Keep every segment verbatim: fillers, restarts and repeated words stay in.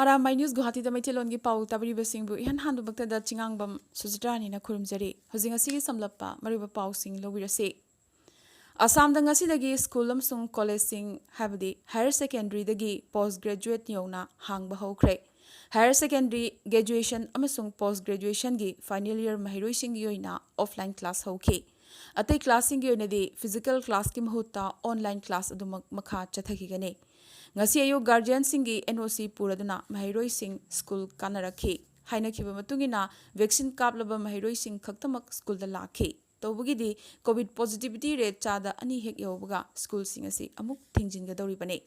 Arambai news ꯒꯨꯋꯥꯍꯥꯇꯤꯗ ꯃꯩꯇꯩꯂꯣꯟꯒꯤ ꯄꯥꯎ ꯇꯥꯕꯤꯔꯤꯕꯁꯤꯡꯕꯨ ꯏꯍꯥꯟ ꯍꯥꯟꯕꯃꯛꯇꯗ ꯆꯤꯉꯥꯡꯕꯝ ꯁꯨꯖꯤꯇ꯭ꯔꯥꯅꯤꯅ ꯈꯨꯔꯨꯝꯖꯔꯤ꯫ ꯍꯧꯖꯤꯛ ꯉꯁꯤꯒꯤ ꯁꯝꯂꯞꯄ ꯃꯔꯨꯑꯣꯏꯕ ꯄꯥꯎꯁꯤꯡ ꯂꯧꯕꯤꯔꯁꯤ꯫ ꯑꯁꯥꯝꯗ ꯉꯁꯤꯗꯒꯤ ꯁ꯭ꯀꯨꯜ ꯑꯃꯁꯨꯡ ꯀꯣꯂꯦꯖꯁꯤꯡ, ꯍꯥꯏꯕꯗꯤ ꯍꯥꯌꯔ ꯁꯦꯀꯦꯟꯗꯔꯤꯗꯒꯤ ꯄꯣꯁ ꯒ꯭ꯔꯦꯖꯨꯑꯦꯠ ꯌꯧꯅ ꯍꯥꯡꯕ ꯍꯧꯈ꯭ꯔꯦ꯫ ꯍꯥꯌꯔ ꯁꯦꯀꯦꯟꯗꯔꯤ, ꯒ꯭ꯔꯦꯖꯨꯑꯦꯁꯟ ꯑꯃꯁꯨꯡ ꯄꯣꯁ ꯒ꯭ꯔꯦꯖꯨꯑꯦꯁꯟꯒꯤ ꯐꯥꯏꯅꯦꯜ ꯏꯌꯔ ꯃꯍꯩꯔꯣꯏꯁꯤꯡꯒꯤ ꯑꯣꯏꯅ ꯑꯣꯐꯂꯥꯏꯟ ꯀ꯭ꯂꯥꯁ ꯍꯧꯈꯤ꯫ ꯑꯇꯩ ꯀ꯭ꯂꯥꯁꯁꯤꯡꯒꯤ ꯑꯣꯏꯅꯗꯤ ꯐꯤꯖꯤꯀꯦꯜ ꯀ꯭ꯂꯥꯁꯀꯤ ꯃꯍꯨꯠꯇ ꯑꯣꯟꯂꯥꯏꯟ ꯀ꯭ꯂꯥꯁ ꯑꯗꯨꯃꯛ ꯃꯈꯥ ꯆꯠꯊꯈꯤꯒꯅꯤ꯫ ꯉꯁꯤ ꯑꯌꯨꯛ ꯒꯥꯔꯖꯤꯌꯟꯁꯤꯡꯒꯤ ꯑꯦꯟ ꯑꯣ ꯁꯤ ꯄꯨꯔꯗꯨꯅ ꯃꯍꯩꯔꯣꯏꯁꯤꯡ ꯁ꯭ꯀꯨꯜ ꯀꯥꯅꯔꯛꯈꯤ꯫ ꯍꯥꯏꯅꯈꯤꯕ ꯃꯇꯨꯡ ꯏꯟꯅ, ꯚꯦꯛꯁꯤꯟ ꯀꯥꯞꯂꯕ ꯃꯍꯩꯔꯣꯏꯁꯤꯡ ꯈꯛꯇꯃꯛ ꯁ꯭ꯀꯨꯜꯗ ꯂꯥꯛꯈꯤ꯫ ꯇꯧꯕꯒꯤꯗꯤ ꯀꯣꯚꯤꯗ ꯄꯣꯖꯤꯇꯤꯚꯤꯇꯤ ꯔꯦꯠ ꯆꯥꯗ ꯑꯅꯤ ꯍꯦꯛ ꯌꯧꯕꯒ ꯁ꯭ꯀꯨꯜꯁꯤꯡ ꯑꯁꯤ ꯑꯃꯨꯛ ꯊꯤꯡꯖꯤꯟꯒꯗꯧꯔꯤꯕꯅꯤ꯫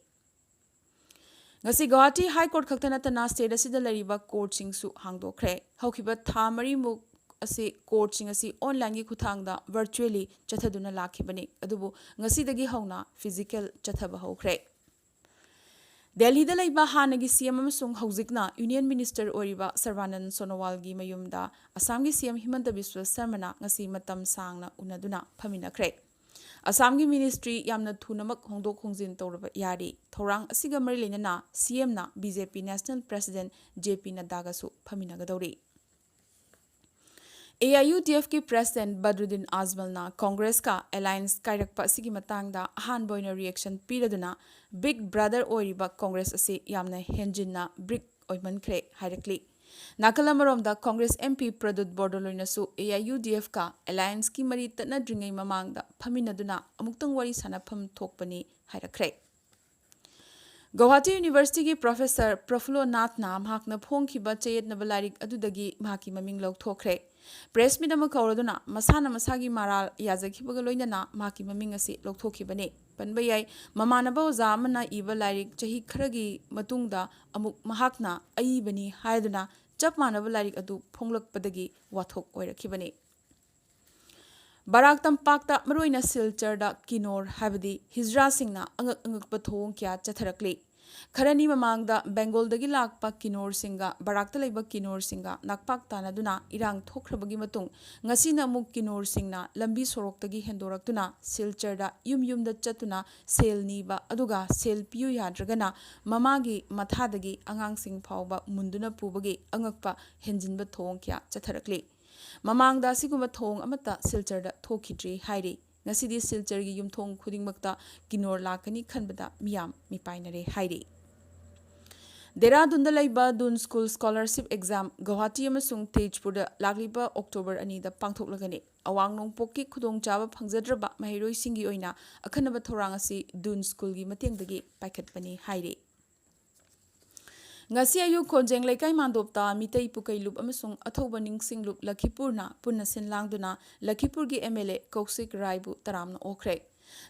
ꯉꯁꯤ ꯒꯧꯍꯥꯇꯤ ꯍꯥꯏ ꯀꯣꯔꯠ ꯈꯛꯇ ꯅꯠꯇꯅ ꯁ꯭ꯇꯦꯠ ꯑꯁꯤꯗ ꯂꯩꯔꯤꯕ ꯀꯣꯔꯠꯁꯤꯡꯁꯨ ꯍꯥꯡꯗꯣꯛꯈ꯭ꯔꯦ꯫ ꯍꯧꯈꯤꯕ ꯊꯥ ꯃꯔꯤꯃꯨꯛ ꯑꯁꯤ ꯀꯣꯔꯠꯁꯤꯡ ꯑꯁꯤ ꯑꯣꯟꯂꯥꯏꯟꯒꯤ ꯈꯨꯠꯊꯥꯡꯗ ꯚꯔꯆꯨꯑꯦꯂꯤ ꯆꯠꯊꯗꯨꯅ ꯂꯥꯛꯈꯤꯕꯅꯤ, ꯑꯗꯨꯕꯨ ꯉꯁꯤꯗꯒꯤ ꯍꯧꯅ ꯐꯤꯖꯤꯀꯦꯜ ꯆꯠꯊꯕ ꯍꯧꯈ꯭ꯔꯦ꯫ ꯗꯦꯜꯍꯤꯗ ꯂꯩꯕ ꯍꯥꯟꯅꯒꯤ ꯁꯤ ꯑꯦꯝ ꯑꯃꯁꯨꯡ ꯍꯧꯖꯤꯛꯅ ꯌꯨꯅꯤꯌꯟ ꯃꯤꯅꯤꯁꯇꯔ ꯑꯣꯏꯔꯤꯕ ꯁꯔꯕꯥꯅꯟꯗ ꯁꯣꯅꯣꯋꯥꯜꯒꯤ ꯃꯌꯨꯝꯗ ꯑꯁꯥꯝꯒꯤ ꯁꯤ ꯑꯦꯝ ꯍꯤꯃꯟꯇ ꯕꯤꯁ꯭ꯋ ꯁꯔꯃꯅ ꯉꯁꯤ ꯃꯇꯝ ꯁꯥꯡꯅ ꯎꯅꯗꯨꯅ ꯐꯝꯃꯤꯟꯅꯈ꯭ꯔꯦ꯫ ꯑꯁꯥꯝꯒꯤ ꯃꯤꯅꯤꯁꯇ꯭ꯔꯤ ꯌꯥꯝꯅ ꯊꯨꯅꯃꯛ ꯍꯣꯡꯗꯣꯛ ꯍꯣꯡꯖꯤꯟ ꯇꯧꯔꯕ ꯌꯥꯔꯤ꯫ ꯊꯧꯔꯥꯡ ꯑꯁꯤꯒ ꯃꯔꯤ ꯂꯩꯅꯅ ꯁꯤ ꯑꯦꯝꯅ B J P national president J P ꯅꯗ꯭ꯗꯥꯒꯁꯨ ꯐꯝꯃꯤꯟꯅꯒꯗꯧꯔꯤ꯫ ꯑꯦ ꯑꯥꯏ ꯌꯨ ꯗꯤ ꯑꯦꯐꯀꯤ ꯄ꯭ꯔꯦꯁꯤꯗꯦꯟꯠ ꯕꯗ꯭ꯔꯨꯗꯤꯟ ꯑꯖꯃꯜꯅ ꯀꯣꯡꯒ꯭ꯔꯦꯁꯀ ꯑꯦꯂꯥꯏꯟꯁ ꯀꯥꯏꯔꯛꯄ ꯑꯁꯤꯒꯤ ꯃꯇꯥꯡꯗ ꯑꯍꯥꯟꯕ ꯑꯣꯏꯅ ꯔꯤꯌꯦꯛꯁꯟ ꯄꯤꯔꯗꯨꯅ, ꯕꯤꯒ ꯕ꯭ꯔꯗꯔ ꯑꯣꯏꯔꯤꯕ ꯀꯣꯡꯒ꯭ꯔꯦꯁ ꯑꯁꯤ ꯌꯥꯝꯅ ꯍꯦꯟꯖꯤꯟꯅ ꯕ꯭ꯔꯤꯛ ꯑꯣꯏꯃꯟꯈ꯭ꯔꯦ ꯍꯥꯏꯔꯛꯂꯤ꯫ ꯅꯥꯀꯜ ꯑꯃꯔꯣꯝꯗ ꯀꯣꯡꯒ꯭ꯔꯦꯁ ꯑꯦꯝ ꯄꯤ ꯄ꯭ꯔꯗꯨꯠ ꯕꯣꯔꯗꯣꯂꯣꯏꯅꯁꯨ ꯑꯦ ꯑꯥꯏ ꯌꯨ ꯗꯤ ꯑꯦꯐꯀ ꯑꯦꯂꯥꯏꯟꯁꯀꯤ ꯃꯔꯤ ꯇꯠꯅꯗ꯭ꯔꯤꯉꯩ ꯃꯃꯥꯡꯗ ꯐꯝꯃꯤꯟꯅꯗꯨꯅ ꯑꯃꯨꯛꯇꯪ ꯋꯥꯔꯤ ꯁꯥꯟꯅꯐꯝ ꯊꯣꯛꯄꯅꯤ ꯍꯥꯏꯔꯛꯈ꯭ꯔꯦ꯫ ꯒꯧꯍꯥꯇꯤ ꯌꯨꯅꯤꯚꯔꯁꯤꯇꯤꯒꯤ ꯄ꯭ꯔꯣꯐꯦꯁꯔ ꯄ꯭ꯔꯐꯨꯜꯂꯣ ꯅꯥꯊꯅ ꯃꯍꯥꯛꯅ ꯐꯣꯡꯈꯤꯕ ꯆꯌꯦꯠꯅꯕ ꯂꯥꯏꯔꯤꯛ ꯑꯗꯨꯗꯒꯤ ꯃꯍꯥꯛꯀꯤ ꯃꯃꯤꯡ ꯂꯧꯊꯣꯛꯈ꯭ꯔꯦ꯫ ꯄ꯭ꯔꯦꯁ ꯃꯤꯠ ꯑꯃ ꯀꯧꯔꯗꯨꯅ ꯃꯁꯥꯅ ꯃꯁꯥꯒꯤ ꯃꯔꯥꯜ ꯌꯥꯖꯈꯤꯕꯒ ꯂꯣꯏꯅꯅ ꯃꯍꯥꯛꯀꯤ ꯃꯃꯤꯡ ꯑꯁꯤ ꯂꯧꯊꯣꯛꯈꯤꯕꯅꯤ꯫ ꯄꯟꯕ ꯌꯥꯏ, ꯃꯃꯥꯟꯅꯕ ꯑꯣꯖꯥ ꯑꯃꯅ ꯏꯕ ꯂꯥꯏꯔꯤꯛ ꯆꯍꯤ ꯈꯔꯒꯤ ꯃꯇꯨꯡꯗ ꯑꯃꯨꯛ ꯃꯍꯥꯛꯅ ꯑꯏꯕꯅꯤ ꯍꯥꯏꯗꯨꯅ ꯆꯞ ꯃꯥꯟꯅꯕ ꯂꯥꯏꯔꯤꯛ ꯑꯗꯨ ꯐꯣꯡꯂꯛꯄꯗꯒꯤ ꯋꯥꯊꯣꯛ ꯑꯣꯏꯔꯛꯈꯤꯕꯅꯤ꯫ ꯕꯔꯥꯛ ꯇꯝꯄꯥꯛꯇ, ꯃꯔꯨꯑꯣꯏꯅ ꯁꯤꯜꯆꯔꯗ ꯀꯤꯅꯣꯔ, ꯍꯥꯏꯕꯗꯤ ꯍꯤꯖ꯭ꯔꯥꯁꯤꯡꯅ ꯑꯉꯛ ꯑꯉꯛꯄ ꯊꯧꯑꯣꯡ ꯀꯌꯥ ꯆꯠꯊꯔꯛꯂꯤ꯫ ꯈꯔꯅꯤ ꯃꯃꯥꯡꯗ ꯕꯦꯡꯒꯣꯜꯗꯒꯤ ꯂꯥꯛꯄ ꯀꯤꯅꯣꯔꯁꯤꯡꯒ ꯕꯔꯥꯛꯇ ꯂꯩꯕ ꯀꯤꯅꯣꯔꯁꯤꯡꯒ ꯅꯥꯛꯄꯥꯛ ꯇꯥꯅꯗꯨꯅ ꯏꯔꯥꯡ ꯊꯣꯛꯈ꯭ꯔꯕꯒꯤ ꯃꯇꯨꯡ, ꯉꯁꯤꯅ ꯑꯃꯨꯛ ꯀꯤꯅꯣꯔꯁꯤꯡꯅ ꯂꯝꯕꯤ ꯁꯣꯔꯣꯛꯇꯒꯤ ꯍꯦꯟꯗꯣꯔꯛꯇꯨꯅ ꯁꯤꯜꯆꯔꯗ ꯌꯨꯝ ꯌꯨꯝꯗ ꯆꯠꯇꯨꯅ ꯁꯦꯜ ꯅꯤꯕ, ꯑꯗꯨꯒ ꯁꯦꯜ ꯄꯤꯌꯨ ꯌꯥꯗ꯭ꯔꯒꯅ ꯃꯃꯥꯒꯤ ꯃꯊꯥꯗꯒꯤ ꯑꯉꯥꯡꯁꯤꯡ ꯐꯥꯎꯕ ꯃꯨꯟꯗꯨꯅ ꯄꯨꯕꯒꯤ ꯑꯉꯛꯄ ꯍꯦꯟꯖꯤꯟꯕ ꯊꯧꯑꯣꯡ ꯀꯌꯥ ꯆꯠꯊꯔꯛꯂꯤ꯫ ꯃꯃꯥꯡꯗ ꯑꯁꯤꯒꯨꯝꯕ ꯊꯧꯑꯣꯡ ꯑꯃꯠꯇ ꯁꯤꯜꯆꯔꯗ ꯊꯣꯛꯈꯤꯗ꯭ꯔꯤ ꯍꯥꯏꯔꯤ꯫ ꯉꯁꯤꯗꯤ ꯁꯤꯜꯆꯔꯒꯤ ꯌꯨꯝꯊꯣꯡ ꯈꯨꯗꯤꯡꯃꯛꯇ ꯀꯤꯅꯣꯔ ꯂꯥꯛꯀꯅꯤ ꯈꯟꯕꯗ ꯃꯤꯌꯥꯝ ꯃꯤꯄꯥꯏꯅꯔꯦ ꯍꯥꯏꯔꯤ꯫ ꯗꯦꯔꯥꯗꯨꯟꯗ ꯂꯩꯕ Doon school scholarship exam Guwahati ꯑꯃꯁꯨꯡ ꯇꯦꯖꯄꯨꯔꯗ ꯂꯥꯛꯂꯤꯕ ꯑꯣꯛꯇꯣꯕꯔ ꯑꯅꯤꯗ ꯄꯥꯡꯊꯣꯛꯂꯒꯅꯤ꯫ ꯑꯋꯥꯡ ꯅꯣꯡꯄꯣꯛꯀꯤ ꯈꯨꯗꯣꯡꯆꯥꯕ ꯐꯪꯖꯗ꯭ꯔꯕ ꯃꯍꯩꯔꯣꯏꯁꯤꯡꯒꯤ ꯑꯣꯏꯅ ꯑꯈꯟꯅꯕ ꯊꯧꯔꯥꯡ ꯑꯁꯤ ꯗꯨꯟ ꯁ꯭ꯀꯨꯜꯒꯤ ꯃꯇꯦꯡꯗꯒꯤ ꯄꯥꯏꯈꯠꯄꯅꯤ ꯍꯥꯏꯔꯤ꯫ ꯉꯁꯤ ꯑꯌꯨꯛ ꯈꯣꯟꯖꯦꯡ ꯂꯩꯀꯥꯏ ꯃꯥꯟꯗꯣꯞꯇ ꯃꯤꯇꯩ ꯄꯨꯀꯩ ꯂꯨꯞ ꯑꯃꯁꯨꯡ ꯑꯊꯧꯕ ꯅꯤꯡꯁꯤꯡ ꯂꯨꯞ ꯂꯈꯤꯄꯨꯔꯅ ꯄꯨꯟꯅ ꯁꯤꯟ ꯂꯥꯡꯗꯨꯅ ꯂꯈꯤꯄꯨꯔꯒꯤ ꯑꯦꯝ ꯑꯦꯜ ꯑꯦ ꯀꯧꯁꯤꯛ ꯔꯥꯏꯕꯨ ꯇꯔꯥꯝꯅ ꯑꯣꯛꯈ꯭ꯔꯦ꯫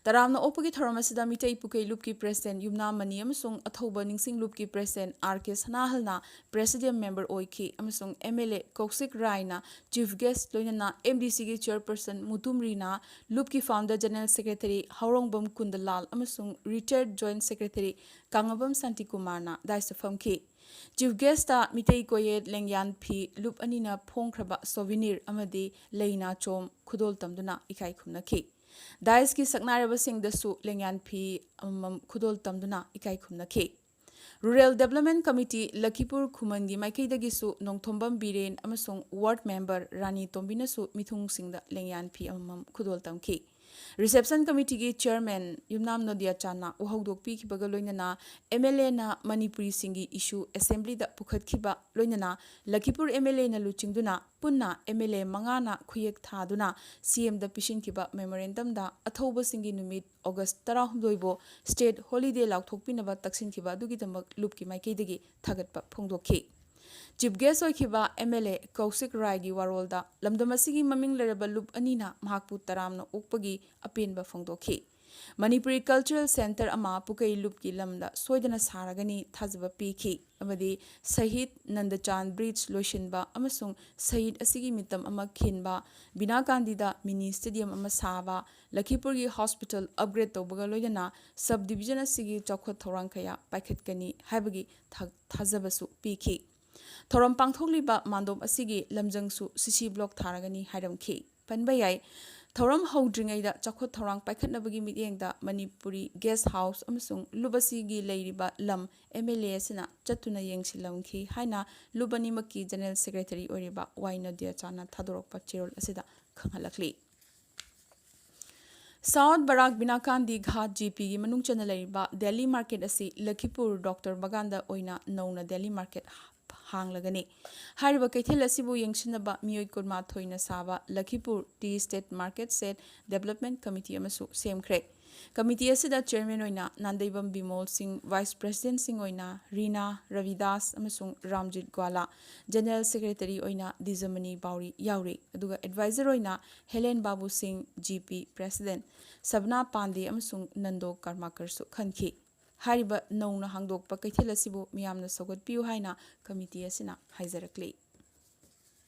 ꯇꯔꯥꯝꯅ ꯑꯣꯛꯄꯒꯤ ꯊꯧꯔꯝ ꯑꯁꯤꯗ ꯃꯤꯇꯩ ꯄꯨꯀꯩ ꯂꯨꯞꯀꯤ ꯄ꯭ꯔꯦꯁꯤꯗꯦꯟꯠ ꯌꯨꯝꯅꯥꯝ ꯃꯅꯤ ꯑꯃꯁꯨꯡ ꯑꯊꯧꯕ ꯅꯤꯡꯁꯤꯡ ꯂꯨꯞꯀꯤ ꯄ꯭ꯔꯦꯁꯤꯗꯦꯟꯠ ꯑꯥꯔ ꯀꯦ ꯁꯅꯥꯍꯜꯅ ꯄ꯭ꯔꯦꯁꯤꯗꯤꯌꯝ ꯃꯦꯝꯕꯔ ꯑꯣꯏꯈꯤ ꯑꯃꯁꯨꯡ ꯑꯦꯝ ꯑꯦꯜ ꯑꯦ ꯀꯧꯁꯤꯛ ꯔꯥꯏꯅ ꯆꯤꯐ ꯒꯦꯁ꯭ꯠ, ꯂꯣꯏꯅꯅ ꯑꯦꯝ ꯗꯤ ꯁꯤꯒꯤ ꯆꯦꯌꯔꯄꯔꯁꯟ ꯃꯨꯇꯨꯝ ꯔꯤꯅꯥ, ꯂꯨꯞꯀꯤ founder general secretary Haorongbam Kundalal ꯑꯃꯁꯨꯡ ꯔꯤꯇꯥꯌꯔꯗ ꯖꯣꯏꯟꯠ ꯁꯦꯀ꯭ꯔꯦꯇꯔꯤ ꯀꯥꯡꯉꯕꯝ ꯁꯥꯟꯇꯤꯀꯨꯃꯥꯔꯅ ꯗꯥꯏꯁꯇ ꯐꯝꯈꯤ꯫ ꯆꯤꯐ ꯒꯦꯁ꯭ꯇ ꯃꯤꯇꯩ ꯀꯣꯌꯦꯠ ꯂꯦꯡꯌꯥꯟ ꯐꯤ ꯂꯨꯞ ꯑꯅꯤꯅ ꯐꯣꯡꯈ꯭ꯔꯕ ꯁꯣꯚꯤꯅꯤꯔ ꯑꯃꯗꯤ ꯂꯩ ꯅꯥꯆꯣꯝ ꯈꯨꯗꯣꯜ ꯇꯝꯗꯨꯅ ꯏꯀꯥꯏ ꯈꯨꯝꯅꯈꯤ꯫ ꯗꯥꯏꯁꯀꯤ ꯁꯛꯅꯥꯏꯔꯕꯁꯤꯡꯗꯁꯨ ꯂꯦꯡꯌꯥꯟ ꯐꯤ ꯑꯃꯃꯝ ꯈꯨꯗꯣꯜ ꯇꯝꯗꯨꯅ ꯏꯀꯥꯏ ꯈꯨꯝꯅꯈꯤ꯫ Rural development committee ꯂꯈꯤꯄꯨꯔ ꯈꯨꯃꯟꯒꯤ ꯃꯥꯏꯀꯩꯗꯒꯤꯁꯨ Nongthombam Biren ꯑꯃꯁꯨꯡ ꯋꯥꯔꯗ ꯃꯦꯝꯕꯔ ꯔꯥꯅꯤ ꯇꯣꯝꯕꯤꯅꯁꯨ ꯃꯤꯊꯨꯡꯁꯤꯡꯗ ꯂꯦꯡꯌꯥꯟ ꯐꯤ ꯑꯃꯃꯝ ꯈꯨꯗꯣꯜ ꯇꯝꯈꯤ꯫ ꯔꯤꯁꯦꯞꯁꯟ ꯀꯃꯤꯇꯤꯒꯤ ꯆꯦꯌꯔꯃꯦꯟ ꯌꯨꯝꯅꯥꯝ ꯅꯣꯗꯤꯌꯥ ꯆꯥꯟꯅ ꯋꯥꯍꯧꯗꯣꯛ ꯄꯤꯈꯤꯕꯒ ꯂꯣꯏꯅꯅ ꯑꯦꯝ ꯑꯦꯜ ꯑꯦꯅ ꯃꯅꯤꯄꯨꯔꯤꯁꯤꯡꯒꯤ ꯏꯁꯨ ꯑꯦꯁꯦꯝꯕ꯭ꯂꯤꯗ ꯄꯨꯈꯠꯈꯤꯕ, ꯂꯣꯏꯅꯅ ꯂꯈꯤꯄꯨꯔ ꯑꯦꯝ ꯑꯦꯜ ꯑꯦꯅ ꯂꯨꯆꯤꯡꯗꯨꯅ ꯄꯨꯟꯅ ꯑꯦꯝ ꯑꯦꯜ ꯑꯦ ꯃꯉꯥꯅ ꯈꯨꯌꯦꯛ ꯊꯥꯗꯨꯅ ꯁꯤ ꯑꯦꯝꯗ ꯄꯤꯁꯤꯟꯈꯤꯕ ꯃꯦꯃꯣꯔꯦꯟꯗꯝꯗ ꯑꯊꯧꯕꯁꯤꯡꯒꯤ ꯅꯨꯃꯤꯠ ꯑꯣꯒꯁ꯭ꯠ ꯇꯔꯥꯍꯨꯝꯗꯣꯏꯕꯨ ꯁ꯭ꯇꯦꯠ ꯍꯣꯂꯤꯗꯦ ꯂꯥꯎꯊꯣꯛꯄꯤꯅꯕ ꯇꯛꯁꯤꯟꯈꯤꯕ ꯑꯗꯨꯒꯤꯗꯃꯛ ꯂꯨꯞꯀꯤ ꯃꯥꯏꯀꯩꯗꯒꯤ ꯊꯥꯒꯠꯄ ꯐꯣꯡꯗꯣꯛꯈꯤ꯫ ꯆꯤꯐ ꯒꯦꯁ꯭ꯠ ꯑꯣꯏꯈꯤꯕ ꯑꯦꯝ ꯑꯦꯜ ꯑꯦ ꯀꯧꯁꯤꯛ ꯔꯥꯏꯒꯤ ꯋꯥꯔꯣꯜꯗ ꯂꯝꯗꯝ ꯑꯁꯤꯒꯤ ꯃꯃꯤꯡ ꯂꯩꯔꯕ ꯂꯨꯞ ꯑꯅꯤꯅ ꯃꯍꯥꯛꯄꯨ ꯇꯔꯥꯝꯅ ꯑꯣꯛꯄꯒꯤ ꯑꯄꯦꯟꯕ ꯐꯣꯡꯗꯣꯛꯈꯤ꯫ ꯃꯅꯤꯄꯨꯔꯤ ꯀꯜꯆꯔꯦꯜ ꯁꯦꯟꯇꯔ ꯑꯃ ꯄꯨꯀꯩ ꯂꯨꯞꯀꯤ ꯂꯝꯗ ꯁꯣꯏꯗꯅ ꯁꯥꯔꯒꯅꯤ ꯊꯥꯖꯕ ꯄꯤꯈꯤ ꯑꯃꯗꯤ ꯁꯍꯤꯗ ꯅꯟꯗꯆꯥꯟ ꯕ꯭ꯔꯤꯖ ꯂꯣꯏꯁꯤꯟꯕ ꯑꯃꯁꯨꯡ ꯁꯍꯤꯗ ꯑꯁꯤꯒꯤ ꯃꯤꯇꯝ ꯑꯃ ꯈꯤꯟꯕ, ꯕꯤꯅꯥ ꯒꯥꯟꯙꯤꯗ ꯃꯤꯅꯤ ꯁ꯭ꯇꯦꯗꯤꯌꯝ ꯑꯃ ꯁꯥꯕ, ꯂꯈꯤꯄꯨꯔꯒꯤ ꯍꯣꯁꯄꯤꯇꯥꯜ ꯑꯞꯒ꯭ꯔꯦꯗ ꯇꯧꯕꯒ ꯂꯣꯏꯅꯅ ꯁꯕ ꯗꯤꯕꯤꯖꯟ ꯑꯁꯤꯒꯤ ꯆꯥꯎꯈꯠ ꯊꯧꯔꯥꯡ ꯀꯌꯥ ꯄꯥꯏꯈꯠꯀꯅꯤ ꯍꯥꯏꯕꯒꯤ ꯊꯥ- ꯊꯥꯖꯕꯁꯨ ꯄꯤꯈꯤ꯫ ꯊꯧꯔꯝ ꯄꯥꯡꯊꯣꯛꯂꯤꯕ ꯃꯥꯟꯗꯣꯞ ꯑꯁꯤꯒꯤ ꯂꯝꯖꯪꯁꯨ ꯁꯤ ꯁꯤ ꯕ꯭ꯂꯣꯛ ꯊꯥꯔꯒꯅꯤ ꯍꯥꯏꯔꯝꯈꯤ꯫ ꯄꯟꯕ ꯌꯥꯏ, ꯊꯧꯔꯝ ꯍꯧꯗ꯭ꯔꯤꯉꯩꯗ ꯆꯥꯎꯈꯠ ꯊꯧꯔꯥꯡ ꯄꯥꯏꯈꯠꯅꯕꯒꯤ ꯃꯤꯠꯌꯦꯡꯗ ꯃꯅꯤꯄꯨꯔꯤ ꯒꯦꯁ ꯍꯥꯎꯁ ꯑꯃꯁꯨꯡ ꯂꯨꯞ ꯑꯁꯤꯒꯤ ꯂꯩꯔꯤꯕ ꯂꯝ ꯑꯦꯝ ꯑꯦꯜ ꯑꯦ ꯑꯁꯤꯅ ꯆꯠꯇꯨꯅ ꯌꯦꯡꯁꯤꯜꯂꯝꯈꯤ ꯍꯥꯏꯅ ꯂꯨꯞ ꯑꯅꯤꯃꯛꯀꯤ ꯖꯦꯅꯔꯦꯜ ꯁꯦꯀ꯭ꯔꯦꯇꯔꯤ ꯑꯣꯏꯔꯤꯕ ꯋꯥꯏ ꯅꯗꯤꯌꯥꯆꯥꯅ ꯊꯥꯗꯣꯔꯛꯄ ꯆꯦꯔꯣꯜ ꯑꯁꯤꯗ ꯈꯪꯍꯜꯂꯛꯂꯤ꯫ ꯁꯥꯎꯠ ꯕꯔꯥꯛ ꯕꯤꯅꯥꯀꯥꯟꯗꯤ ꯘꯥꯠ ꯖꯤ ꯄꯤꯒꯤ ꯃꯅꯨꯡ ꯆꯟꯅ ꯂꯩꯔꯤꯕ ꯗꯦꯂꯤ ꯃꯥꯔꯀꯦꯠ ꯑꯁꯤ ꯂꯈꯤꯄꯨꯔ ꯗꯣꯛꯇꯔ ꯕꯒꯥꯟꯗ ꯑꯣꯏꯅ ꯅꯧꯅ ꯗꯦꯂꯤ ꯃꯥꯔꯀꯦꯠ ꯍꯥꯡꯂꯒꯅꯤ꯫ ꯍꯥꯏꯔꯤꯕ ꯀꯩꯊꯦꯜ ꯑꯁꯤꯕꯨ ꯌꯦꯡꯁꯤꯟꯅꯕ ꯃꯤꯑꯣꯏ ꯀꯨꯟꯃꯥꯊꯣꯏꯅ ꯁꯥꯕ ꯂꯈꯤꯄꯨꯔ ꯇꯤ state market shed development committee ꯑꯃꯁꯨ ꯁꯦꯝꯈ꯭ꯔꯦ꯫ ꯀꯃꯤꯇꯤ ꯑꯁꯤꯗ ꯆꯤꯌꯔꯃꯦꯟ ꯑꯣꯏꯅ ꯅꯥꯟꯗꯩꯕꯝ ꯕꯤꯃꯣꯜ ꯁꯤꯡ, ꯚꯥꯏꯁ ꯄ꯭ꯔꯦꯁꯤꯗꯦꯟꯠꯁꯤꯡ ꯑꯣꯏꯅ ꯔꯤꯅꯥ, ꯔꯕꯤꯗꯥꯁ ꯑꯃꯁꯨꯡ ꯔꯥꯝꯖꯤꯠ ꯒ꯭ꯋꯥꯂꯥ, ꯖꯦꯅꯔꯦꯜ ꯁꯦꯀ꯭ꯔꯦꯇꯔꯤ ꯑꯣꯏꯅ ꯗꯤꯖꯃꯅꯤ ꯕꯥꯎꯔꯤ ꯌꯥꯎꯔꯤ꯫ ꯑꯗꯨꯒ ꯑꯦꯗꯚꯥꯏꯖꯔ ꯑꯣꯏꯅ ꯍꯦꯂꯦꯟ ꯕꯥꯕꯨ ꯁꯤꯡ, ꯖꯤ ꯄꯤ ꯄ꯭ꯔꯦꯁꯤꯗꯦꯟꯠ, ꯁꯕꯅꯥ ꯄꯥꯟꯗꯦ ꯑꯃꯁꯨꯡ ꯅꯟꯗꯣ ꯀꯔꯃꯥꯀꯔꯁꯨ ꯈꯟꯈꯤ꯫ ꯍꯥꯏꯔꯤꯕ ꯅꯧꯅ ꯍꯥꯡꯗꯣꯛꯄ ꯀꯩꯊꯦꯜ ꯑꯁꯤꯕꯨ ꯃꯤꯌꯥꯝꯅ ꯁꯧꯒꯠꯄꯤꯌꯨ ꯍꯥꯏꯅ ꯀꯃꯤꯇꯤ ꯑꯁꯤꯅ ꯍꯥꯏꯖꯔꯛꯂꯤ꯫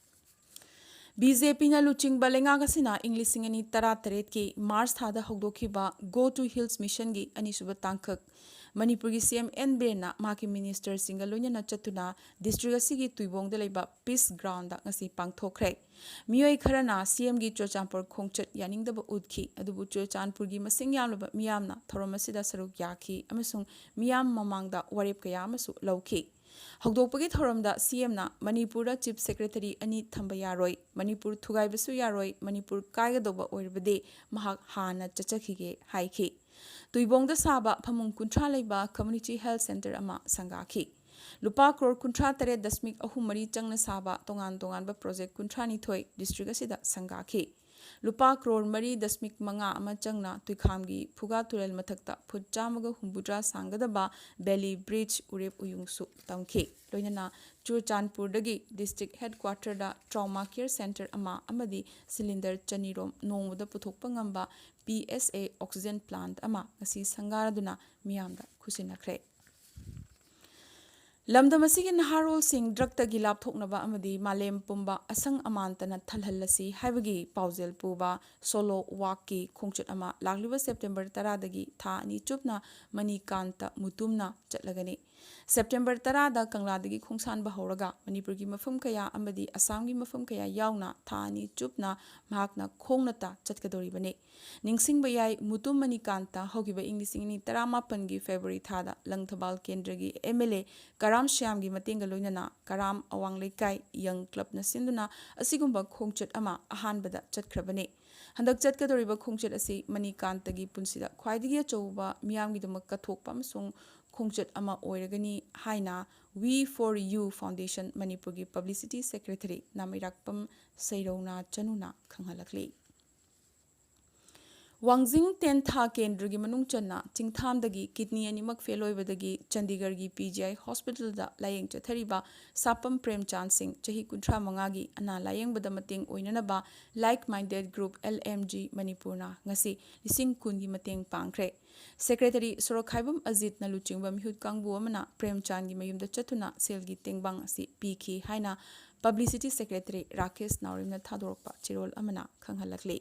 ꯕꯤ ꯖꯦ ꯄꯤꯅ ꯂꯨꯆꯤꯡꯕ ꯂꯩꯉꯥꯛ ꯑꯁꯤꯅ ꯏꯪ ꯂꯤꯁꯤꯡ ꯑꯅꯤ ꯇꯔꯥꯇꯔꯦꯠꯀꯤ ꯃꯥꯔꯆ ꯊꯥꯗ ꯍꯧꯗꯣꯛꯈꯤꯕ Go to Hills Mission ꯒꯤ ꯑꯅꯤꯁꯨꯕ ꯇꯥꯡꯀꯛ ꯃꯅꯤꯄꯨꯔꯒꯤ ꯁꯤ ꯑꯦꯝ ꯑꯦꯟ ꯕꯤꯔꯦꯟꯅ ꯃꯍꯥꯛꯀꯤ ꯃꯤꯅꯤꯁꯇꯔꯁꯤꯡꯒ ꯂꯣꯏꯅꯅ ꯆꯠꯇꯨꯅ ꯗꯤꯁꯇ꯭ꯔꯤꯛ ꯑꯁꯤꯒꯤ ꯇꯨꯏꯕꯣꯡꯗ ꯂꯩꯕ ꯄꯤꯁ ꯒ꯭ꯔꯥꯎꯟꯗ ꯉꯁꯤ ꯄꯥꯡꯊꯣꯛꯈ꯭ꯔꯦ꯫ ꯃꯤꯑꯣꯏ ꯈꯔꯅ ꯁꯤ ꯑꯦꯝꯒꯤ ꯆꯨꯔꯆꯥꯟꯄꯨꯔ ꯈꯣꯡꯆꯠ ꯌꯥꯅꯤꯡꯗꯕ ꯎꯠꯈꯤ, ꯑꯗꯨꯕꯨ ꯆꯨꯔꯆꯥꯟꯄꯨꯔꯒꯤ ꯃꯁꯤꯡ ꯌꯥꯝꯂꯕ ꯃꯤꯌꯥꯝꯅ ꯊꯧꯔꯝ ꯑꯁꯤꯗ ꯁꯔꯨꯛ ꯌꯥꯈꯤ ꯑꯃꯁꯨꯡ ꯃꯤꯌꯥꯝ ꯃꯃꯥꯡꯗ ꯋꯥꯔꯦꯞ ꯀꯌꯥ ꯑꯃꯁꯨ ꯂꯧꯈꯤ꯫ ꯍꯧꯗꯣꯛꯄꯒꯤ ꯊꯧꯔꯝꯗ ꯁꯤ ꯑꯦꯝꯅ ꯃꯅꯤꯄꯨꯔꯗ ꯆꯤꯐ ꯁꯦꯀ꯭ꯔꯦꯇꯔꯤ ꯑꯅꯤ ꯊꯝꯕ ꯌꯥꯔꯣꯏ, ꯃꯅꯤꯄꯨꯔ ꯊꯨꯒꯥꯏꯕꯁꯨ ꯌꯥꯔꯣꯏ, ꯃꯅꯤꯄꯨꯔ ꯀꯥꯏꯒꯗꯧꯕ ꯑꯣꯏꯔꯕꯗꯤ ꯃꯍꯥꯛ ꯍꯥꯟꯅ ꯆꯠꯆꯈꯤꯒꯦ ꯍꯥꯏꯈꯤ꯫ ꯇꯨꯏꯕꯣꯡꯗ ꯁꯥꯕ ꯐꯃꯨꯡ ꯀꯨꯟꯊ꯭ꯔꯥ ꯂꯩꯕ ꯀꯝꯃ꯭ꯌꯨꯅꯤꯇꯤ ꯍꯦꯜꯊ ꯁꯦꯟꯇꯔ ꯑꯃ ꯁꯪꯒꯥꯈꯤ꯫ ꯂꯨꯄꯥ ꯀ꯭ꯔꯣꯔ ꯀꯨꯟꯊ꯭ꯔꯥ ꯇꯔꯦꯠ ꯗꯁꯃꯤꯛ ꯑꯍꯨꯝ ꯃꯔꯤ ꯆꯪꯅ ꯁꯥꯕ ꯇꯣꯉꯥꯟ ꯇꯣꯉꯥꯟꯕ ꯄ꯭ꯔꯣꯖꯦꯛ ꯀꯨꯟꯊ꯭ꯔꯥ ꯅꯤꯊꯣꯏ ꯗꯤꯁꯇ꯭ꯔꯤꯛ ꯑꯁꯤꯗ ꯁꯪꯒꯥꯈꯤ꯫ ꯂꯨꯄꯥ ꯀ꯭ꯔꯣꯔ ꯃꯔꯤ ꯗꯁꯃꯤꯛ ꯃꯉꯥ ꯑꯃ ꯆꯪꯅ ꯇꯨꯏꯈꯥꯝꯒꯤ ꯐꯨꯒꯥ ꯇꯨꯔꯦꯜ ꯃꯊꯛꯇ ꯐꯨꯠ ꯆꯥꯝꯃꯒ ꯍꯨꯝꯐꯨꯇꯔꯥ ꯁꯥꯡꯒꯗꯕ ꯕꯦꯂꯤ ꯕ꯭ꯔꯤꯖ ꯎꯔꯦꯞ ꯎꯌꯨꯡꯁꯨ ꯇꯝꯈꯤ꯫ ꯂꯣꯏꯅꯅ ꯆꯨꯔꯆꯥꯟꯄꯨꯔꯗꯒꯤ ꯗꯤꯁꯇ꯭ꯔꯤꯛ ꯍꯦꯗꯀ꯭ꯋꯥꯇꯔꯗ ꯇ꯭ꯔꯣꯃꯥ ꯀꯦꯌꯔ ꯁꯦꯟꯇꯔ ꯑꯃ ꯑꯃꯗꯤ ꯁꯤꯂꯤꯟꯗꯔ ꯆꯅꯤꯔꯣꯝ ꯅꯣꯡꯃꯗ ꯄꯨꯊꯣꯛꯄ ꯉꯝꯕ ꯄꯤ ꯑꯦꯁ ꯑꯦ ꯑꯣꯛꯁꯤꯖꯦꯟ ꯄ꯭ꯂꯥꯟꯠ ꯑꯃ ꯉꯁꯤ ꯁꯪꯒꯥꯔꯗꯨꯅ ꯃꯤꯌꯥꯝꯗ ꯈꯨꯠꯁꯤꯟꯅꯈ꯭ꯔꯦ꯫ ꯂꯝꯗꯝ ꯑꯁꯤꯒꯤ ꯅꯍꯥꯔꯣꯜꯁꯤꯡ ꯗ꯭ꯔꯒꯇꯒꯤ ꯂꯥꯞꯊꯣꯛꯅꯕ ꯑꯃꯗꯤ ꯃꯥꯂꯦꯝ ꯄꯨꯝꯕ ꯑꯁꯪ ꯑꯃꯥꯟꯇꯅ ꯊꯜꯍꯜꯂꯁꯤ ꯍꯥꯏꯕꯒꯤ ꯄꯥꯎꯖꯦꯜ ꯄꯨꯕ ꯁꯣꯂꯣ ꯋꯥꯛꯀꯤ ꯈꯣꯡꯆꯠ ꯑꯃ ꯂꯥꯛꯂꯤꯕ ꯁꯦꯞꯇꯦꯝꯕꯔ ꯇꯔꯥꯗꯒꯤ ꯊꯥ ꯑꯅꯤ ꯆꯨꯞꯅ ꯃꯅꯤꯀꯥꯟꯇ ꯃꯨꯇꯨꯝꯅ ꯆꯠꯂꯒꯅꯤ꯫ ꯁꯦꯞꯇꯦꯝꯕꯔ ꯇꯔꯥꯗ ꯀꯪꯂꯥꯗꯒꯤ ꯈꯣꯡꯁꯥꯟꯕ ꯍꯧꯔꯒ ꯃꯅꯤꯄꯨꯔꯒꯤ ꯃꯐꯝ ꯀꯌꯥ ꯑꯃꯗꯤ ꯑꯁꯥꯝꯒꯤ ꯃꯐꯝ ꯀꯌꯥ ꯌꯥꯎꯅ ꯊꯥ ꯑꯅꯤ ꯆꯨꯞꯅ ꯃꯍꯥꯛꯅ ꯈꯣꯡꯅꯇ ꯆꯠꯀꯗꯧꯔꯤꯕꯅꯤ꯫ ꯅꯤꯡꯁꯤꯡꯕ ꯌꯥꯏ, ꯃꯨꯇꯨꯝ ꯃꯅꯤꯀꯥꯟꯇ ꯍꯧꯈꯤꯕ ꯏꯪ ꯂꯤꯁꯤꯡ ꯑꯅꯤ ꯇꯔꯥꯃꯥꯄꯟꯒꯤ ꯐꯦꯕ꯭ꯔꯨꯋꯥꯔꯤ ꯊꯥꯗ ꯂꯪꯊꯕꯥꯜ ꯀꯦꯟꯗ꯭ꯔꯒꯤ ꯑꯦꯝ ꯑꯦꯜ ꯑꯦ ꯀꯔꯥꯝ ꯁ꯭ꯌꯥꯝꯒꯤ ꯃꯇꯦꯡꯒ ꯂꯣꯏꯅꯅ ꯀꯔꯥꯝ ꯑꯋꯥꯡ ꯂꯩꯀꯥꯏ ꯌꯪ ꯀ꯭ꯂꯕꯅ ꯁꯤꯟꯗꯨꯅ ꯑꯁꯤꯒꯨꯝꯕ ꯈꯣꯡꯆꯠ ꯑꯃ ꯑꯍꯥꯟꯕꯗ ꯆꯠꯈ꯭ꯔꯕꯅꯤ꯫ ꯍꯟꯗꯛ ꯆꯠꯀꯗꯧꯔꯤꯕ ꯈꯣꯡꯆꯠ ꯑꯁꯤ ꯃꯅꯤꯀꯥꯟꯇꯒꯤ ꯄꯨꯟꯁꯤꯗ ꯈ꯭ꯋꯥꯏꯗꯒꯤ ꯑꯆꯧꯕ ꯃꯤꯌꯥꯝꯒꯤꯗꯃꯛ ꯀꯠꯊꯣꯛꯄ ꯑꯃꯁꯨꯡ ꯈꯣꯡꯆꯠ ꯑꯃ ꯑꯣꯏꯔꯒꯅꯤ ꯍꯥꯏꯅ We for You Foundation ꯃꯅꯤꯄꯨꯔꯒꯤ ꯄꯕ꯭ꯂꯤꯁꯤꯇꯤ ꯁꯦꯀ꯭ꯔꯦꯇꯔꯤ ꯅꯥꯃꯩꯔꯥꯛꯄꯝ ꯁꯩꯔꯧꯅꯥ ꯆꯅꯨꯅ ꯈꯪꯍꯜꯂꯛꯂꯤ꯫ ꯋꯥꯡꯖꯤꯡ ꯇꯦꯟꯊꯥ ꯀꯦꯟꯗ꯭ꯔꯒꯤ ꯃꯅꯨꯡ ꯆꯟꯅ ꯆꯤꯡꯊꯥꯝꯗꯒꯤ ꯀꯤꯗꯅꯤ ꯑꯅꯤꯃꯛ ꯐꯦꯜ ꯑꯣꯏꯕꯗꯒꯤ ꯆꯟꯗꯤꯒꯔꯒꯤ ꯄꯤ ꯖꯤ ꯑꯥꯏ ꯍꯣꯁꯄꯤꯇꯥꯜꯗ ꯂꯥꯌꯦꯡ ꯆꯠꯊꯔꯤꯕ ꯁꯥꯄꯝ ꯄ꯭ꯔꯦꯝꯆꯥꯟ ꯁꯤꯡ, ꯆꯍꯤ ꯀꯨꯟꯊ꯭ꯔꯥ ꯃꯉꯥꯒꯤ, ꯑꯅꯥ ꯂꯥꯌꯦꯡꯕꯗ ꯃꯇꯦꯡ ꯑꯣꯏꯅꯅꯕ Like Minded Group, L M G, ꯃꯅꯤꯄꯨꯔꯅ ꯉꯁꯤ ꯂꯤꯁꯤꯡ ꯀꯨꯟꯒꯤ ꯃꯇꯦꯡ ꯄꯥꯡꯈ꯭ꯔꯦ꯫ ꯁꯦꯀ꯭ꯔꯦꯇꯔꯤ ꯁꯣꯔꯣꯛꯈꯥꯏꯕꯝ ꯑꯖꯤꯠꯅ ꯂꯨꯆꯤꯡꯕ ꯃꯤꯍꯨꯠ ꯀꯥꯡꯕꯨ ꯑꯃꯅ ꯄ꯭ꯔꯦꯝꯆꯥꯟꯒꯤ ꯃꯌꯨꯝꯗ ꯆꯠꯇꯨꯅ ꯁꯦꯜꯒꯤ ꯇꯦꯡꯕꯥꯡ ꯑꯁꯤ ꯄꯤꯈꯤ ꯍꯥꯏꯅ ꯄꯕ꯭ꯂꯤꯁꯤꯇꯤ ꯁꯦꯀ꯭ꯔꯦꯇꯔꯤ ꯔꯥꯀꯦꯁ ꯅꯥꯎꯔꯦꯝꯅ ꯊꯥꯗꯣꯔꯛꯄ ꯆꯦꯔꯣꯜ ꯑꯃꯅ ꯈꯪꯍꯜꯂꯛꯂꯤ꯫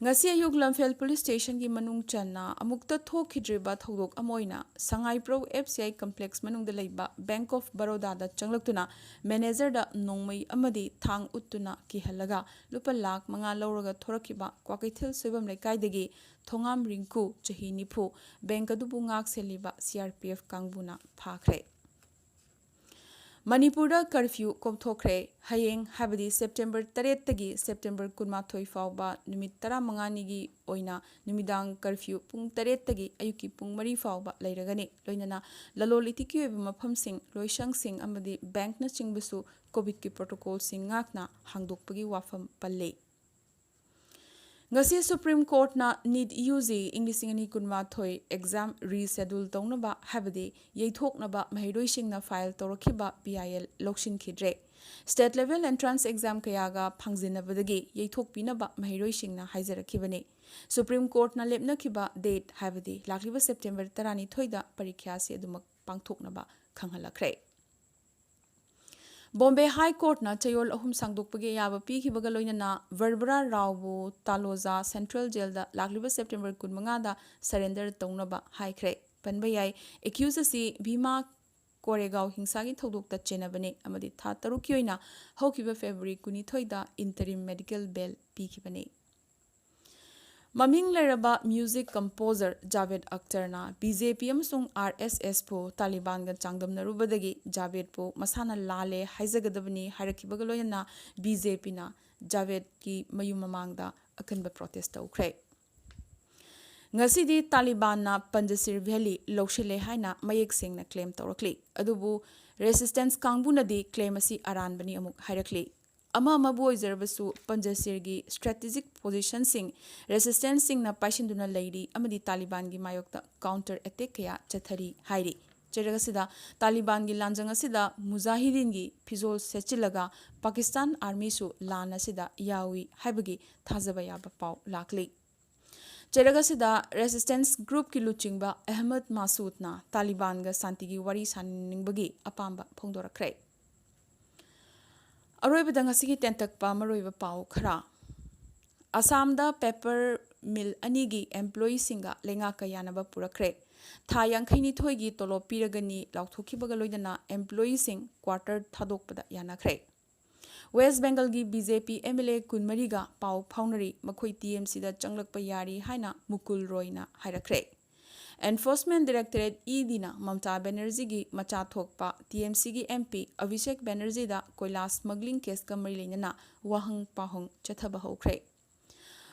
ꯉꯁꯤ ꯑꯌꯨꯛ ꯂꯝꯐꯦꯜ ꯄꯨꯂꯤꯁ ꯁ꯭ꯇꯦꯁꯟꯒꯤ ꯃꯅꯨꯡ ꯆꯟꯅ ꯑꯃꯨꯛꯇ ꯊꯣꯛꯈꯤꯗ꯭ꯔꯤꯕ ꯊꯧꯗꯣꯛ ꯑꯃ ꯑꯣꯏꯅ ꯁꯉꯥꯏꯄ꯭ꯔꯧ F C I complex ꯃꯅꯨꯡꯗ ꯂꯩꯕ Bank of Baroda ꯗ ꯆꯪꯂꯛꯇꯨꯅ ꯃꯦꯅꯦꯖꯔꯗ ꯅꯣꯡꯃꯩ ꯑꯃꯗꯤ ꯊꯥꯡ ꯎꯠꯇꯨꯅ ꯀꯤꯍꯜꯂꯒ ꯂꯨꯄꯥ ꯂꯥꯈ ꯃꯉꯥ ꯂꯧꯔꯒ ꯊꯣꯔꯛꯈꯤꯕ ꯀ꯭ꯋꯥꯀꯩꯊꯦꯜ ꯁꯣꯏꯕꯝ ꯂꯩꯀꯥꯏꯗꯒꯤ ꯊꯣꯉꯥꯝ ꯔꯤꯡꯀꯨ, ꯆꯍꯤ ꯅꯤꯐꯨ, ꯕꯦꯡꯛ ꯑꯗꯨꯕꯨ ꯉꯥꯛ ꯁꯦꯜꯂꯤꯕ C R P F ꯀꯥꯡꯕꯨꯅ ꯐꯥꯈ꯭ꯔꯦ꯫ ꯃꯅꯤꯄꯨꯔꯗ ꯀꯔꯐ꯭ꯌꯨ ꯀꯣꯝꯊꯣꯛꯈ꯭ꯔꯦ꯫ ꯍꯌꯦꯡ, ꯍꯥꯏꯕꯗꯤ ꯁꯦꯞꯇꯦꯝꯕꯔ ꯇꯔꯦꯠꯇꯒꯤ ꯁꯦꯞꯇꯦꯝꯕꯔ ꯀꯨꯟꯃꯥꯊꯣꯏ ꯐꯥꯎꯕ ꯅꯨꯃꯤꯠ ꯇꯔꯥꯃꯉꯥꯅꯤꯒꯤ ꯑꯣꯏꯅ ꯅꯨꯃꯤꯗꯥꯡ ꯀꯔꯐ꯭ꯌꯨ ꯄꯨꯡ ꯇꯔꯦꯠꯇꯒꯤ ꯑꯌꯨꯛꯀꯤ ꯄꯨꯡ ꯃꯔꯤ ꯐꯥꯎꯕ ꯂꯩꯔꯒꯅꯤ꯫ ꯂꯣꯏꯅꯅ ꯂꯂꯣꯟ ꯏꯇꯤꯛꯀꯤ ꯑꯣꯏꯕ ꯃꯐꯝꯁꯤꯡ, ꯂꯣꯏꯁꯪꯁꯤꯡ ꯑꯃꯗꯤ ꯕꯦꯡꯛꯅꯆꯤꯡꯕꯁꯨ ꯀꯣꯚꯤꯗꯀꯤ ꯄ꯭ꯔꯣꯇꯣꯀꯣꯜꯁꯤꯡ ꯉꯥꯛꯅ ꯍꯥꯡꯗꯣꯛꯄꯒꯤ ꯋꯥꯐꯝ ꯄꯜꯂꯤ꯫ ꯉꯁꯤ Supreme Courtꯅ NEET UG ꯏꯪ ꯂꯤꯁꯤꯡ ꯑꯅꯤ ꯀꯨꯟꯃꯥꯊꯣꯏ exam reschedule ꯇꯧꯅꯕ, ꯍꯥꯏꯕꯗꯤ ꯌꯩꯊꯣꯛꯅꯕ ꯃꯍꯩꯔꯣꯏꯁꯤꯡꯅ file ꯇꯧꯔꯛꯈꯤꯕ PIL ꯂꯧꯁꯤꯟꯈꯤꯗ꯭ꯔꯦ꯫ State level entrance exam ꯀꯌꯥꯒ ꯐꯪꯖꯤꯟꯅꯕꯗꯒꯤ ꯌꯩꯊꯣꯛꯄꯤꯅꯕ ꯃꯍꯩꯔꯣꯏꯁꯤꯡꯅ ꯍꯥꯏꯖꯔꯛꯈꯤꯕꯅꯤ꯫ Supreme Courtꯅ ꯂꯦꯞꯅꯈꯤꯕ date, ꯍꯥꯏꯕꯗꯤ ꯂꯥꯛꯂꯤꯕ September ꯇꯔꯥꯅꯤꯊꯣꯏꯗ ꯄꯔꯤꯈ꯭ꯌꯥꯁꯤ ꯑꯗꯨꯃꯛ ꯄꯥꯡꯊꯣꯛꯅꯕ ꯈꯪꯍꯜꯂꯛꯈ꯭ꯔꯦ꯫ Bombay High Courtꯅ ꯆꯌꯣꯜ ꯑꯍꯨꯝ ꯁꯥꯡꯗꯣꯛꯄꯒꯤ ꯑꯌꯥꯕ ꯄꯤꯈꯤꯕꯒ ꯂꯣꯏꯅꯅ ꯕꯔꯕꯔꯥ ꯔꯥꯎꯕꯨ ꯇꯥꯂꯣꯖꯥ Central Jailꯗ ꯂꯥꯛꯂꯤꯕ September ꯀꯨꯟꯃꯉꯥꯗ surrender ꯇꯧꯅꯕ ꯍꯥꯏꯈ꯭ꯔꯦ꯫ ꯄꯟꯕ ꯌꯥꯏ, accused ꯑꯁꯤ ꯚꯤꯃꯥ ꯀꯣꯔꯦꯒꯥꯎ ꯍꯤꯡꯁꯥꯒꯤ ꯊꯧꯗꯣꯛꯇ ꯆꯦꯟꯅꯕꯅꯤ ꯑꯃꯗꯤ ꯊꯥ ꯇꯔꯨꯛꯀꯤ ꯑꯣꯏꯅ ꯍꯧꯈꯤꯕ February ꯀꯨꯟꯅꯤꯊꯣꯏꯗ interim medical bail ꯄꯤꯈꯤꯕꯅꯤ꯫ ꯃꯃꯤꯡ ꯂꯩꯔꯕ music composer ꯖꯥꯚꯦꯗ ꯑꯈꯇꯔꯅ BJP ꯑꯃꯁꯨꯡ RSSꯄꯨ ꯇꯥꯂꯤꯕꯥꯟꯒ ꯆꯥꯡꯗꯝꯅꯔꯨꯕꯗꯒꯤ ꯖꯥꯚꯦꯗꯄꯨ ꯃꯁꯥꯅ ꯂꯥꯜꯂꯦ ꯍꯥꯏꯖꯒꯗꯕꯅꯤ ꯍꯥꯏꯔꯛꯈꯤꯕꯒ ꯂꯣꯏꯅꯅ BJPꯅ ꯖꯥꯚꯦꯗꯀꯤ ꯃꯌꯨꯝ ꯃꯃꯥꯡꯗ ꯑꯀꯟꯕ protest ꯇꯧꯈ꯭ꯔꯦ꯫ ꯉꯁꯤꯗꯤ ꯇꯥꯂꯤꯕꯥꯟꯅ ꯄꯟꯖꯁꯤꯔ Valley ꯂꯧꯁꯤꯜꯂꯦ ꯍꯥꯏꯅ ꯃꯌꯦꯛ ꯁꯦꯡꯅ claim ꯇꯧꯔꯛꯂꯤ꯫ ꯑꯗꯨꯕꯨ resistance ꯀꯥꯡꯕꯨꯅꯗꯤ claim ꯑꯁꯤ ꯑꯔꯥꯟꯕꯅꯤ ꯑꯃꯨꯛ ꯍꯥꯏꯔꯛꯂꯤ꯫ ꯑꯃ ꯑꯃꯕꯨ ꯑꯣꯏꯖꯔꯕꯁꯨ, ꯄꯟꯖꯁꯤꯔꯒꯤ strategic positionꯁꯤꯡ resistanceꯁꯤꯡꯅ ꯄꯥꯏꯁꯤꯟꯗꯨꯅ ꯂꯩꯔꯤ ꯑꯃꯗꯤ ꯇꯥꯂꯤꯕꯥꯟꯒꯤ ꯃꯥꯌꯣꯛꯇ counter attack ꯀꯌꯥ ꯆꯠꯊꯔꯤ ꯍꯥꯏꯔꯤ꯫ ꯆꯩꯔꯛ ꯑꯁꯤꯗ ꯇꯥꯂꯤꯕꯥꯟꯒꯤ ꯂꯥꯟꯖꯪ ꯑꯁꯤꯗ ꯃꯨꯖꯥꯍꯤꯗꯤꯟꯒꯤ ꯐꯤꯖꯣꯜ ꯁꯦꯠꯆꯤꯜꯂꯒ ꯄꯥꯀꯤꯁꯇꯥꯟ armyꯁꯨ ꯂꯥꯟ ꯑꯁꯤꯗ ꯌꯥꯎꯏ ꯍꯥꯏꯕꯒꯤ ꯊꯥꯖꯕ ꯌꯥꯕ ꯄꯥꯎ ꯂꯥꯛꯂꯤ꯫ ꯆꯩꯔꯛ ꯑꯁꯤꯗ resistance groupꯀꯤ ꯂꯨꯆꯤꯡꯕ ꯑꯍꯃꯗ ꯃꯥꯁꯨꯗꯅ ꯇꯥꯂꯤꯕꯥꯟꯒ ꯁꯥꯟꯇꯤꯒꯤ ꯋꯥꯔꯤ ꯁꯥꯅꯅꯤꯡꯕꯒꯤ ꯑꯄꯥꯝꯕ ꯐꯣꯡꯗꯣꯔꯛꯈ꯭ꯔꯦ꯫ ꯑꯔꯣꯏꯕꯗ ꯉꯁꯤꯒꯤ ꯇꯦꯟꯇꯛꯄ ꯃꯔꯨꯑꯣꯏꯕ ꯄꯥꯎ ꯈꯔ꯫ ꯑꯁꯥꯝꯗ paper mill ꯑꯅꯤꯒꯤ employeeꯁꯤꯡꯒ ꯂꯩꯉꯥꯛꯀ ꯌꯥꯅꯕ ꯄꯨꯔꯛꯈ꯭ꯔꯦ꯫ ꯊꯥ ꯌꯥꯡꯈꯩꯅꯤꯊꯣꯏꯒꯤ ꯇꯣꯂꯣꯞ ꯄꯤꯔꯒꯅꯤ ꯂꯥꯎꯊꯣꯛꯈꯤꯕꯒ ꯂꯣꯏꯅꯅ employeeꯁꯤꯡ quarter ꯊꯥꯗꯣꯛꯄꯗ ꯌꯥꯅꯈ꯭ꯔꯦ꯫ West Bengalꯒꯤ BJP MLA ꯀꯨꯟꯃꯔꯤꯒ ꯄꯥꯎ ꯐꯥꯎꯅꯔꯤ, ꯃꯈꯣꯏ TMCꯗ ꯆꯪꯂꯛꯄ ꯌꯥꯔꯤ ꯍꯥꯏꯅ ꯃꯨꯀꯨꯜ ꯔꯣꯏꯅ ꯍꯥꯏꯔꯛꯈ꯭ꯔꯦ꯫ Enforcement Directorate EDꯅ ꯃꯃꯇꯥ ꯕꯦꯅꯔꯖꯤꯒꯤ ꯃꯆꯥ ꯊꯣꯛꯄ TMCꯒꯤ MP ꯑꯚꯤꯁꯦꯛ ꯕꯦꯅꯔꯖꯤꯗ ꯀꯣꯏꯂꯥ smuggling caseꯀ ꯃꯔꯤ ꯂꯩꯅꯅ ꯋꯥꯍꯪ ꯄꯥꯎꯍꯪ ꯆꯠꯊꯕ ꯍꯧꯈ꯭ꯔꯦ꯫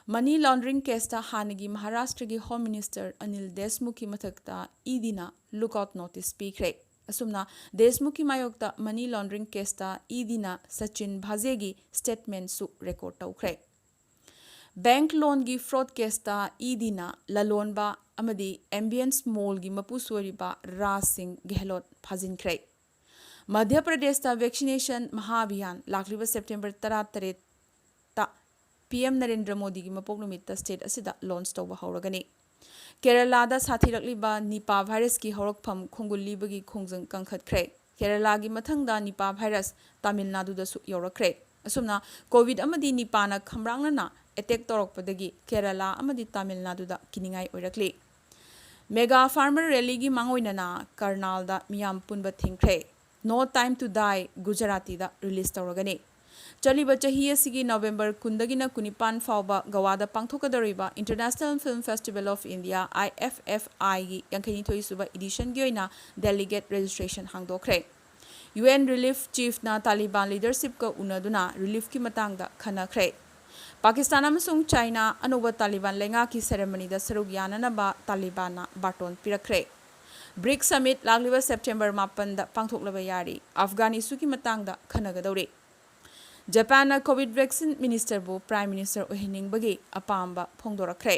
Money laundering caseꯇ ꯍꯥꯟꯅꯒꯤ ꯃꯍꯥꯔꯥꯁꯇ꯭ꯔꯒꯤ Home Minister ꯑꯅꯤꯜ ꯗꯦꯁꯃꯨꯈꯀꯤ ꯃꯊꯛꯇ EDꯅ lookout notice ꯄꯤꯈ꯭ꯔꯦ꯫ ꯑꯁꯨꯝꯅ ꯗꯦꯁꯃꯨꯈꯀꯤ ꯃꯥꯌꯣꯛꯇ money laundering caseꯇ EDꯅ ꯁꯆꯤꯟ ꯚꯥꯖꯦꯒꯤ statementꯁꯨ record ꯇꯧꯈ꯭ꯔꯦ꯫ ꯕꯦꯡꯛ ꯂꯣꯟꯒꯤ ꯐ꯭ꯔꯣꯗ ꯀꯦꯁꯇ ꯏ ꯗꯤꯅ ꯂꯂꯣꯟꯕ ꯑꯃꯗꯤ ꯑꯦꯝꯕꯤꯌꯟꯁ ꯃꯣꯜꯒꯤ ꯃꯄꯨꯁꯨ ꯑꯣꯏꯔꯤꯕ ꯔꯥꯖ ꯁꯤꯡ ꯒꯦꯍꯂꯣꯠ ꯐꯥꯖꯤꯟꯈ꯭ꯔꯦ꯫ ꯃꯙ꯭ꯌ ꯄ꯭ꯔꯗꯦꯁꯇ ꯚꯦꯛꯁꯤꯅꯦꯁꯟ ꯃꯍꯥ ꯑꯚꯤꯌꯥꯟ ꯂꯥꯛꯂꯤꯕ ꯁꯦꯞꯇꯦꯝꯕꯔ ꯇꯔꯥꯇꯔꯦꯠꯇ ꯄꯤ ꯑꯦꯝ ꯅꯔꯦꯟꯗ꯭ꯔ ꯃꯣꯗꯤꯒꯤ ꯃꯄꯣꯛ ꯅꯨꯃꯤꯠꯇ ꯁ꯭ꯇꯦꯠ ꯑꯁꯤꯗ ꯂꯣꯟꯆ ꯇꯧꯕ ꯍꯧꯔꯒꯅꯤ꯫ ꯀꯦꯔꯂꯥꯗ ꯁꯥꯊꯤꯔꯛꯂꯤꯕ ꯅꯤꯄꯥ ꯚꯥꯏꯔꯁꯀꯤ ꯍꯧꯔꯛꯐꯝ ꯈꯣꯡꯒꯨꯜꯂꯤꯕꯒꯤ ꯈꯣꯡꯖꯪ ꯀꯟꯈꯠꯈ꯭ꯔꯦ꯫ ꯀꯦꯔꯂꯥꯒꯤ ꯃꯊꯪꯗ ꯅꯤꯄꯥ ꯚꯥꯏꯔꯁ ꯇꯥꯃꯤꯜ ꯅꯥꯗꯨꯗꯁꯨ ꯌꯧꯔꯛꯈ꯭ꯔꯦ꯫ ꯑꯁꯨꯝꯅ ꯀꯣꯚꯤꯗ ꯑꯃꯗꯤ ꯅꯤꯄꯥꯅ ꯈꯝꯔꯥꯡꯅꯅ ꯑꯦꯇꯦꯛ ꯇꯧꯔꯛꯄꯗꯒꯤ ꯀꯦꯔꯂꯥ ꯑꯃꯗꯤ ꯇꯥꯃꯤꯜ ꯅꯥꯗꯨꯗ ꯀꯤꯅꯤꯡꯉꯥꯏ ꯑꯣꯏꯔꯛꯂꯤ꯫ ꯃꯦꯒꯥ ꯐꯥꯔꯃꯔ ꯔꯦꯂꯤꯒꯤ ꯃꯥꯡꯑꯣꯏꯅꯅ ꯀꯔꯅꯥꯜꯗ ꯃꯤꯌꯥꯝ ꯄꯨꯟꯕ ꯊꯤꯡꯈ꯭ꯔꯦ꯫ No Time to Die ꯒꯨꯖꯔꯥꯇꯤꯗ ꯔꯤꯂꯤꯖ ꯇꯧꯔꯒꯅꯤ꯫ ꯆꯠꯂꯤꯕ ꯆꯍꯤ ꯑꯁꯤꯒꯤ ꯅꯕꯦꯝꯕꯔ ꯀꯨꯟꯗꯒꯤꯅ ꯀꯨꯟꯅꯤꯄꯥꯟ ꯐꯥꯎꯕ ꯒꯋꯥꯗ ꯄꯥꯡꯊꯣꯛꯀꯗꯧꯔꯤꯕ International Film Festival of India, I F F I ꯒꯤ ꯌꯥꯡꯈꯩꯅꯤꯊꯣꯏ ꯁꯨꯕ ꯏꯗꯤꯁꯟꯒꯤ ꯑꯣꯏꯅ ꯗꯦꯂꯤꯒꯦꯠ ꯔꯦꯖꯤꯁꯇ꯭ꯔꯦꯁꯟ ꯍꯥꯡꯗꯣꯛꯈ꯭ꯔꯦ꯫ ꯌꯨ ꯑꯦꯟ ꯔꯤꯂꯤꯐ ꯆꯤꯐꯅ ꯇꯥꯂꯤꯕꯥꯟ ꯂꯤꯗꯔꯁꯤꯞꯀ ꯎꯅꯗꯨꯅ ꯔꯤꯂꯤꯐꯀꯤ ꯃꯇꯥꯡꯗ ꯈꯟꯅꯈ꯭ꯔꯦ꯫ ꯄꯥꯀꯤꯁꯇꯥꯟ ꯑꯃꯁꯨꯡ ꯆꯥꯏꯅꯥ ꯑꯅꯧꯕ ꯇꯥꯂꯤꯕꯥꯟ ꯂꯩꯉꯥꯛꯀꯤ ꯁꯦꯔꯦꯃꯅꯤꯗ ꯁꯔꯨꯛ ꯌꯥꯅꯅꯕ ꯇꯥꯂꯤꯕꯥꯟꯅ ꯕꯥꯔꯇꯣꯟ ꯄꯤꯔꯛꯈ꯭ꯔꯦ꯫ ꯕ꯭ꯔꯤꯛꯁ ꯁꯃꯤꯠ ꯂꯥꯛꯂꯤꯕ ꯁꯦꯞꯇꯦꯝꯕꯔ ꯃꯥꯄꯟꯗ ꯄꯥꯡꯊꯣꯛꯂꯕ ꯌꯥꯔꯤ꯫ ꯑꯐꯒꯥꯟ ꯏꯁꯨꯒꯤ ꯃꯇꯥꯡꯗ ꯈꯟꯅꯒꯗꯧꯔꯤ꯫ ꯖꯄꯥꯟꯅ ꯀꯣꯚꯤꯗ ꯚꯦꯛꯁꯤꯟ ꯃꯤꯅꯤꯁꯇꯔꯕꯨ ꯄ꯭ꯔꯥꯏꯝ ꯃꯤꯅꯤꯁꯇꯔ ꯑꯣꯏꯍꯟꯅꯤꯡꯕꯒꯤ ꯑꯄꯥꯝꯕ ꯐꯣꯡꯗꯣꯔꯛꯈ꯭ꯔꯦ꯫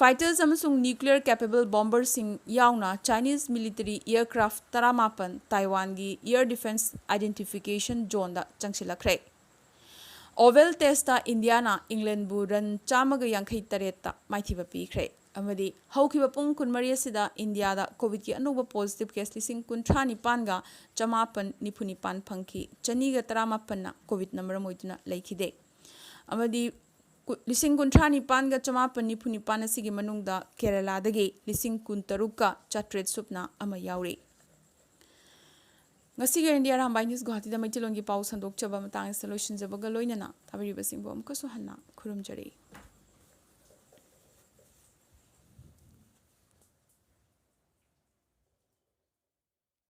ꯐꯥꯏꯇꯔꯁ ꯑꯃꯁꯨꯡ ꯅ꯭ꯌꯨꯀ꯭ꯂꯤꯌꯔ ꯀꯦꯄꯦꯕꯜ ꯕꯣꯝꯕꯔꯁꯤꯡ ꯌꯥꯎꯅ ꯆꯥꯏꯅꯤꯁ ꯃꯤꯂꯤꯇꯔꯤ ꯑꯦꯌꯔꯀ꯭ꯔꯥꯐ ꯇꯔꯥꯃꯥꯄꯟ ꯇꯥꯏꯋꯥꯟꯒꯤ ꯑꯦꯌꯔ ꯗꯤꯐꯦꯟꯁ ꯑꯥꯏꯗꯦꯟꯇꯤꯐꯤꯀꯦꯁꯟ ꯖꯣꯟꯗ ꯆꯪꯁꯤꯜꯂꯛꯈ꯭ꯔꯦ꯫ ꯑꯣꯚꯦꯜ ꯇꯦꯁꯇ ꯏꯟꯗꯤꯌꯥꯅ ꯏꯪꯂꯦꯟꯕꯨ ꯔꯟ ꯆꯥꯝꯃꯒ ꯌꯥꯡꯈꯩ ꯇꯔꯦꯠꯇ ꯃꯥꯏꯊꯤꯕ ꯄꯤꯈ꯭ꯔꯦ꯫ ꯑꯃꯗꯤ ꯍꯧꯈꯤꯕ ꯄꯨꯡ ꯀꯨꯟꯃꯔꯤ ꯑꯁꯤꯗ ꯏꯟꯗꯤꯌꯥꯗ ꯀꯣꯚꯤꯗꯀꯤ ꯑꯅꯧꯕ ꯄꯣꯖꯤꯇꯤꯚ ꯀꯦꯁ ꯂꯤꯁꯤꯡ ꯀꯨꯟꯊ꯭ꯔꯥ ꯅꯤꯄꯥꯟꯒ ꯆꯃꯥꯄꯟ ꯅꯤꯐꯨ ꯅꯤꯄꯥꯟ ꯐꯪꯈꯤ꯫ ꯆꯅꯤꯒ ꯇꯔꯥꯃꯥꯄꯟꯅ ꯀꯣꯚꯤꯗꯅ ꯃꯔꯝ ꯑꯣꯏꯗꯨꯅ ꯂꯩꯈꯤꯗꯦ꯫ ꯑꯃꯗꯤ ꯀꯨ-, ꯂꯤꯁꯤꯡ ꯀꯨꯟꯊ꯭ꯔꯥ ꯅꯤꯄꯥꯟꯒ ꯆꯃꯥꯄꯟ ꯅꯤꯐꯨ ꯅꯤꯄꯥꯟ ꯑꯁꯤꯒꯤ ꯃꯅꯨꯡꯗ ꯀꯦꯔꯂꯥꯗꯒꯤ ꯂꯤꯁꯤꯡ ꯀꯨꯟꯇꯔꯨꯛꯀ ꯆꯥꯇ꯭ꯔꯦꯠ ꯁꯨꯞꯅ ꯑꯃ ꯌꯥꯎꯔꯤ꯫ ꯉꯁꯤꯒꯤ ꯑꯣꯏꯅꯗꯤ ꯑꯔꯥꯝꯕꯥꯏ ꯅ꯭ꯌꯨꯁ ꯒꯨꯋꯥꯍꯥꯇꯤꯗ ꯃꯩꯇꯩꯂꯣꯟꯒꯤ ꯄꯥꯎ ꯁꯟꯗꯣꯛꯆꯕ ꯃꯇꯥꯡ ꯑꯁꯤꯗ ꯂꯣꯏꯁꯤꯟꯖꯕꯒ ꯂꯣꯏꯅꯅ ꯇꯥꯕꯤꯔꯤꯕꯁꯤꯡꯕꯨ ꯑꯃꯨꯛꯀꯁꯨ ꯍꯟꯅ ꯈꯨꯔꯨꯝꯖꯔꯤ꯫